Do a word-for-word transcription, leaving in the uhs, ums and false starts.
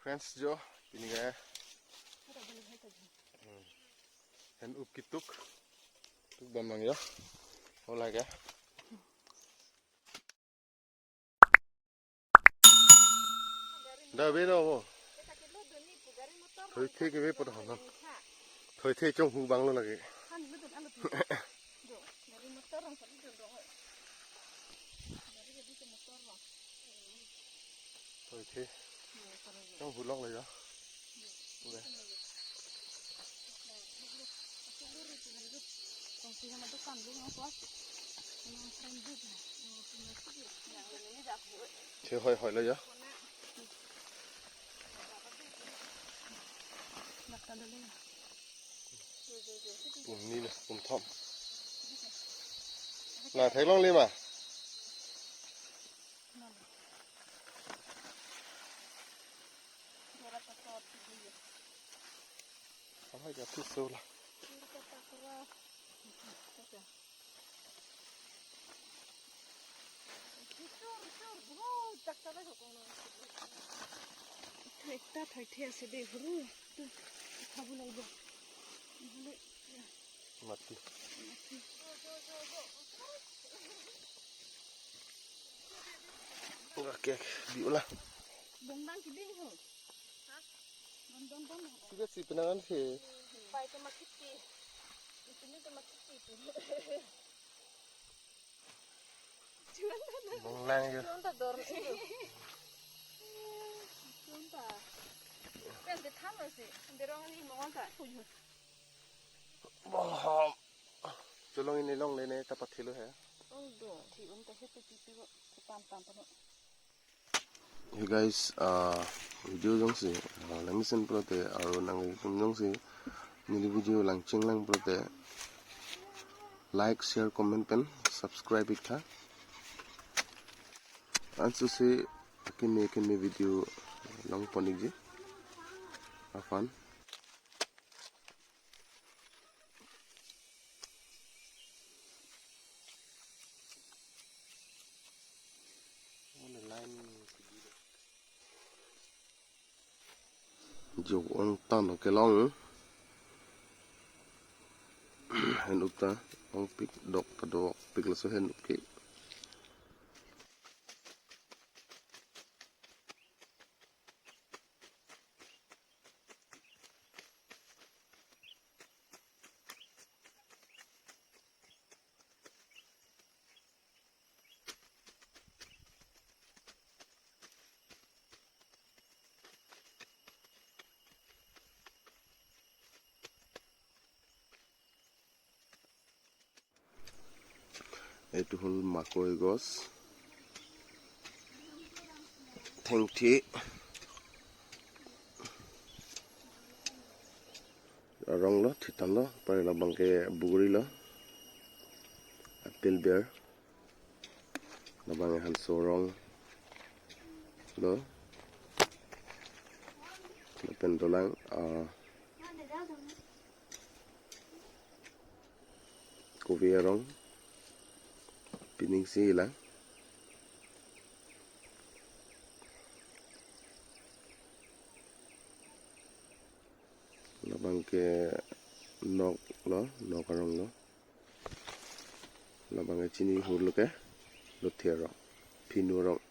Friends jo, pini ke, hmm, hen up kituk tuk bom nang jo. Ola ke. Da be do bo. Thoithe ke be poto hono. Thoithe chonghu bang lo lake. Thoithe chonghu long lo jo. Ule. Che hoi hoi lo jo. Pum ni na, pum thom. Na, theklongle ma? Ahoi, ja, thu so la. Ekta thoithe ase de, huru. Tu, ikhabu laibo. Ihule. Mati. Mati. Oke, di ulah. Bongdang kiding ho. Hah? Bong, bong, bong. Sudah si penangan si. Pai ke makiti. Itu ni ke makiti. Bonglang jo. Chunta dor si. Chunta. Pen de tham si. Derong ni mongon ta. Bonghom. Cholong ini longle ne ta pathilo he. Ong do. Thi um ta he tu pipi ko. Tam tam pa no. Hey guys, ah, video jongsi, ah, langmesen pulote, aru nangtum jongsi neli video langcheng lang pulote, like, share, comment pen subscribe ik tha. Ansi si akimi akimi video long pon ikji aphan. Jok ong tan kelong. Hen up ta ongpik dok padok pik laso hen up ke. এইটো হ'ল মাকৈ গছ, ঠেংঠি, arong lo, thitan lo, pari labang ke buguri lo, apple bear. Labang hanso arong lo. Lapen dolang, ah, kopi arong. Pining si ilang. Labang ke nok lo, nok arong lo. Labang ke chini hur lo ke, lothi arong, phinu arong.